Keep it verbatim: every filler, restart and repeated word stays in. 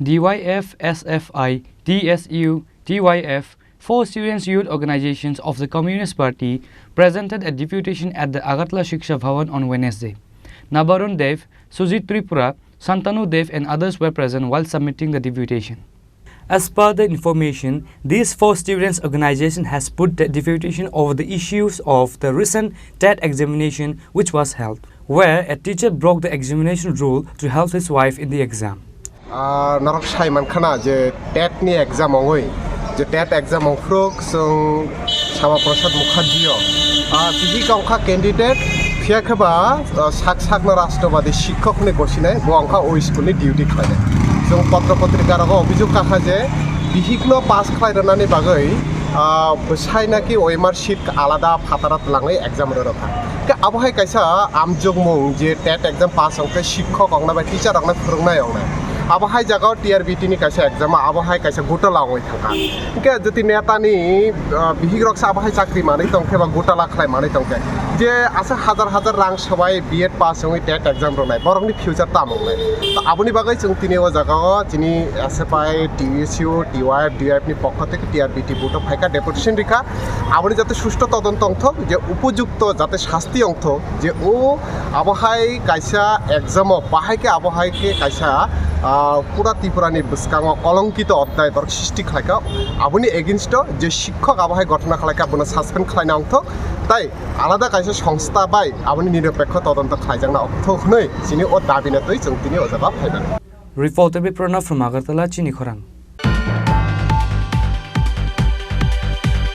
D Y F, S F I, T S U, T Y F, four students' youth organizations of the Communist Party presented a deputation at the Agartala Shiksha Bhavan on Wednesday. Nabarun Dev, Sujit Tripura, Santanu Dev and others were present while submitting the deputation. As per the information, these four students' organization has put the deputation over the issues of the recent TET examination which was held, where a teacher broke the examination rule to help his wife in the exam. Ah, norok sai mankhana je TET ni exam ongwi, je TET exam ongphru chwng Sama Prasad Mukherjee o, ah, tini khe ongkha candidate, phiya khe ba, ah, sak sakno Rashtrabadi Shikhok hwnwi gosinai, bo ongkha o school ni duty khlainai. Chwng potro potrika rogo obhijog kakha je bihikno pass khlai rwnani bagwi, ah, bwsai naki O M R sheet alada phataro twlangwi exam rw rwkha. Khe abo hai kaisa amjokmung je TET exam pass ongkhe shikhok ongna bai teacher rokno phwrwngnai ongna. Abo hai jagao T R B T ni kaisa exam, abo hai kaisa gotala ongwi thangkha. Hwnkhe jotoni netani, ah, bihikrok se abo hai chakri manwi tongkhe ba gotala khlai manwi tongkhe. Je asa hajar hajar rang swbai B Ed pass wngwi TET exam rwnai, borokni future tamo wngnai. To aboni bagwi chwng tini o jagao chini S F I, T S U, T Y F, D Y F ni pokho theke T R B T buto phaikha, deputation rikha. Aboni jate susto todonto wngthok, je upojukto jate sasti wngthok, je o abo hai kaisa exam o bahai khe abo hai khe kaisa, ah, pura Tripura ni bwskango kolonkito odhyay borok srishti khlaikha. Aboni against o je shikhok abo hai ghotona khlaikha, bono suspend khlaina wngthok. Tai alada kaisa songstha bai aboni nirapekho todonto khlaijakna wngthok hwnwi chini o dabi no twi chwng tini o jaga phaibai. Report, Pranav from Agartala, Chini Khorang.